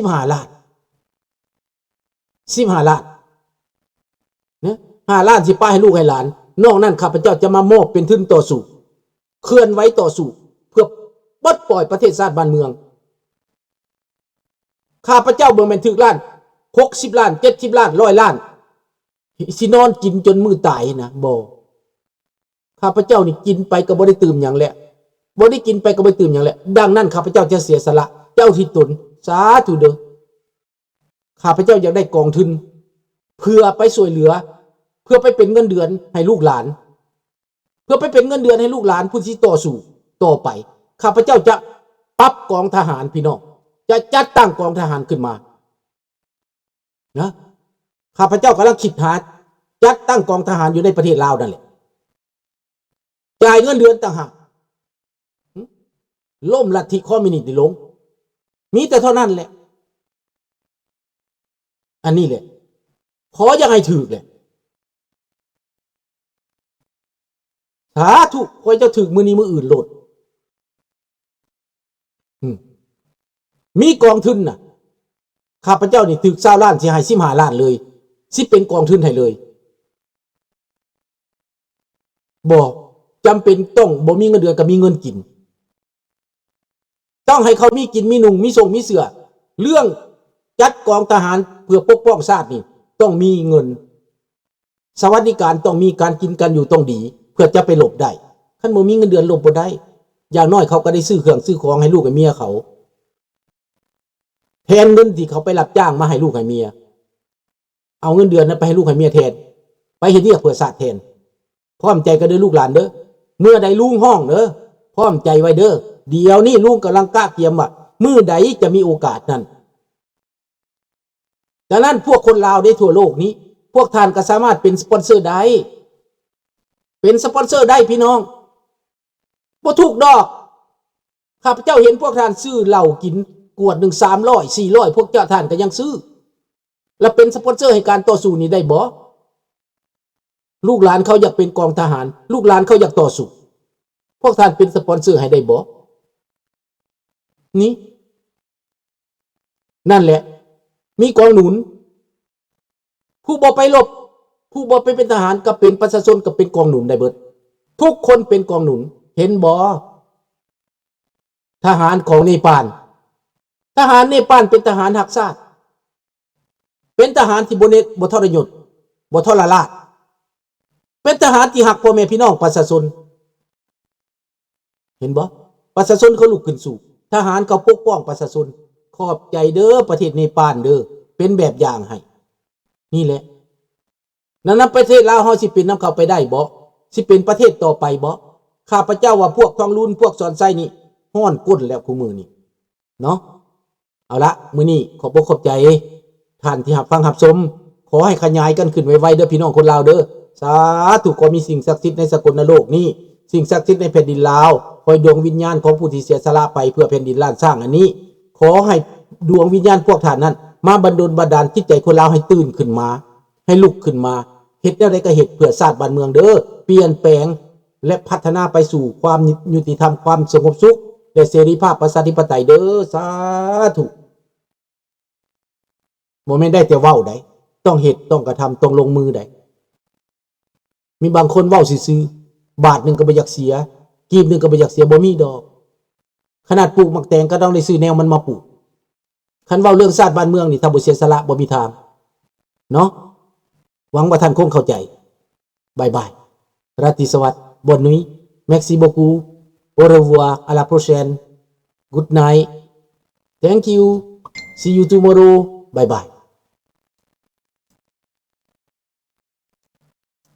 ສິບຫ້າລ້ານ ສິບຫ້າລ້ານນະ ຫ້າລ້ານຊິປະໃຫ້ລູກໃຫ້ຫຼານ, ນອກນັ້ນຂ້າພະເຈົ້າຈະມາມອບເປັນທຶນຕໍ່ສູ້ ເຄື່ອນໄຫວຕໍ່ສູ້ ເພື່ອປົດປ່ອຍປະເທດຊາດບ້ານເມືອງ. ຂ້າພະເຈົ້າບໍ່ແມ່ນຖືກລ້ານ ຫົກສິບລ້ານ ເຈັດສິບລ້ານ ຮ້ອຍລ້ານ ຊິນອນກິນຈົນມື້ຕາຍນະ ບໍ່. ຂ້າພະເຈົ້ານີ້ກິນໄປກໍບໍ່ໄດ້ຕື່ມຫຍັງແຫຼະ ບໍ່ໄດ້ກິນໄປກໍບໍ່ໄດ້ຕື່ມຫຍັງແຫຼະ. ດັ່ງນັ້ນ ຂ້າພະເຈົ້າຈະເສຍສະຫຼະ ຈະອຸທິດຕົນ ສາທຸເດີ້. ຂ້າພະເຈົ້າຢາກໄດ້ກອງທຶນ ເພື່ອໄປຊ່ວຍເຫຼືອ ເພື່ອໄປເປັນເງິນເດືອນໃຫ້ລູກຫຼານ ເພື່ອໄປເປັນເງິນເດືອນໃຫ້ລູກຫຼານຜູ້ທີ່ຕໍ່ສູ້ຕໍ່ໄປ. ຂ້າພະເຈົ້າຈະປັບກອງທະຫານ ພີ່ນ້ອງ, ຈະຈັດຕັ້ງກອງທະຫານຂຶ້ນມານະ. ຂ້າພະເຈົ້າກຳລັງຄິດຫາຈັດຕັ້ງກອງທະຫານຢູ່ໃນປະເທດລາວນັ້ນແຫຼະ. ຈ່າຍເງິນເດືອນຕ່າງຫາກ ລົ້ມລັດທິຄອມມິວນິດນີ້ລົງ ມີແຕ່ເທົ່ານັ້ນແຫຼະ. ອັນນີ້ແຫຼະ ຂໍຢ່າໃຫ້ຖືກແຫຼະ. ສາທຸ ຂໍໃຫ້ເຈົ້າຖືກມື້ນີ້ມື້ອື່ນໂລດ. ອືມ ມີກອງທຶນນະ ຂ້າພະເຈົ້ານີ້ຖືກຊາວລ້ານ ຊິໃຫ້ສິບຫ້າລ້ານເລີຍ ຊິເປັນກອງທຶນໃຫ້ເລີຍ. ບໍ່ຈຳເປັນຕ້ອງບໍ່ມີເງິນເດືອນ ກໍມີເງິນກິນ. ຕ້ອງໃຫ້ເຂົາມີກິນມີນຸ່ງ ມີສົ້ງມີເສື້ອ. ເລື່ອງຈັດກອງທະຫານເພື່ອປົກປ້ອງຊາດນີ້ ຕ້ອງມີເງິນ. ສະຫວັດດີການຕ້ອງມີ, ການກິນການຢູ່ຕ້ອງດີ ເພື່ອຈະໄປລົບໄດ້. ຄັນບໍ່ມີເງິນເດືອນລົບບໍ່ໄດ້. ຢ່າງໜ້ອຍເຂົາກໍໄດ້ຊື້ເຄື່ອງຊື້ຂອງໃຫ້ລູກໃຫ້ເມຍເຂົາ ແທນເງິນທີ່ເຂົາໄປຮັບຈ້າງມາໃຫ້ລູກໃຫ້ເມຍ. ເອົາເງິນເດືອນນັ້ນໄປໃຫ້ລູກໃຫ້ເມຍແທນ ໄປເຮັດວຽກເພື່ອຊາດແທນ. ພ້ອມໃຈກັນເດີ້ລູກຫຼານເດີ້. ເມື່ອໃດລຸງຮ້ອງເດີ້ ພ້ອມໃຈໄວ້ເດີ້. ດຽວນີ້ລຸງກຳລັງກະກຽມວ່າ ມື້ໃດຈະມີໂອກາດນັ້ນ. ດັ່ງນັ້ນ ພວກຄົນລາວໃນທົ່ວໂລກນີ້ ພວກທ່ານກໍສາມາດເປັນສະປອນເຊີໄດ້ ເປັນສະປອນເຊີໄດ້ພີ່ນ້ອງ ບໍ່ຖືກດອກ. ຂ້າພະເຈົ້າເຫັນພວກທ່ານຊື້ເຫຼົ້າກິນກວດໜຶ່ງສາມຮ້ອຍ ສີ່ຮ້ອຍ ພວກເຈົ້າທ່ານກໍຍັງຊື້ ແລະເປັນສະປອນເຊີໃຫ້ການຕໍ່ສູ້ນີ້ໄດ້ບໍ່? ລູກຫຼານເຂົາຢາກເປັນກອງທະຫານ ລູກຫຼານເຂົາຢາກຕໍ່ສູ້ ພວກທ່ານເປັນສະປອນເຊີໃຫ້ໄດ້ບໍ່? ນີ້ ນັ້ນແຫຼະ ມີກອງໜູນ. ຜູ້ບໍ່ໄປລົບ ຜູ້ບໍ່ໄປເປັນທະຫານ ກໍເປັນປະຊາຊົນ ກໍເປັນກອງໜູນໄດ້ເບິດ. ທຸກຄົນເປັນກອງໜູນ. ເຫັນບໍ່? ທະຫານຂອງເນປານ ທະຫານເນປານເປັນທະຫານຮັກຊາດ ເປັນທະຫານທີ່ບໍ່ເນັດ ບໍ່ທໍລະຍົດ ບໍ່ທໍລະລາດ ເປັນທະຫານທີ່ຮັກພໍ່ແມ່ພີ່ນ້ອງປະຊາຊົນ. ເຫັນບໍ່? ປະຊາຊົນເຂົາລຸກຂຶ້ນສູ້ ທະຫານເຂົາປົກປ້ອງປະຊາຊົນ. ຂອບໃຈເດີ້ ປະເທດເນປານເດີ້ ເປັນແບບຢ່າງໃຫ້. ນີ້ແຫຼະ ນັ້ນນະ ປະເທດລາວເຮົາຊິເປັນນຳເຂົາໄປໄດ້ບໍ່? ຊິເປັນປະເທດຕໍ່ໄປບໍ່? ຂ້າພະເຈົ້າວ່າພວກທອງລຸນ ພວກສອນໄຊນີ້ຮ້ອນກົ້ນແລ້ວຄູ່ມື້ນີ້ເນາະ. ເອົາລະ ມື້ນີ້ຂອບອົກຂອບໃຈທ່ານທີ່ຮັບຟັງຮັບຊົມ. ຂໍໃຫ້ຂະຫຍາຍກັນຂຶ້ນໄວໆເດີ້ ພີ່ນ້ອງຄົນລາວເດີ້. ສາທຸ ຂໍມີສິ່ງສັກສິດໃນສາກົນນະໂລກນີ້ ສິ່ງສັກສິດໃນແຜ່ນດິນລາວ ຂໍໃຫ້ດວງວິນຍານຂອງຜູ້ທີ່ເສຍສະຫຼະໄປເພື່ອແຜ່ນດິນລ້ານຊ້າງອັນນີ້ ຂໍໃຫ້ດວງວິນຍານພວກທ່ານນັ້ນ ມາບັນດົນບັນດານຈິດໃຈຄົນລາວໃຫ້ຕື່ນຂຶ້ນມາ ໃຫ້ລຸກຂຶ້ນມາ ເຮັດແນວໃດກໍເຮັດເພື່ອຊາດບ້ານເມືອງເດີ້ ປ່ຽນແປງ ແລະ ພັດທະນາໄປສູ່ຄວາມຍຸຕິທຳ ຄວາມສະຫງົບສຸກ ແລະ ເສລີພາບປະຊາທິປະໄຕເດີ້. ສາທຸ. ບໍ່ແມ່ນໄດ້ແຕ່ເວົ້າໃດ໋ ຕ້ອງເຮັດ ຕ້ອງກະທຳ ຕ້ອງລົງມືໃດ໋. ມີບາງຄົນເວົ້າຊື່ໆ ບາດໜຶ່ງກໍບໍ່ຢາກເສຍ ກີບໜຶ່ງກໍບໍ່ຢາກເສຍ ບໍ່ມີດອກ. ຂະໜາດປູກໝາກແຕງກໍຕ້ອງໄດ້ຊື້ແນວມັນມາປູກ. ຄັນເວົ້າເລື່ອງຊາດບ້ານເມືອງນີ້ ຖ້າບໍ່ເສຍສະຫຼະບໍ່ມີທາງເນາະ. ຫວັງວ່າທ່ານຄົງເຂົ້າໃຈ. ບາຍບາຍ. ລາຕີສະຫວັດ. Bonne nuit. Merci beaucoup. Au revoir. À la prochaine. Good night. Thank you. See you tomorrow. Bye bye.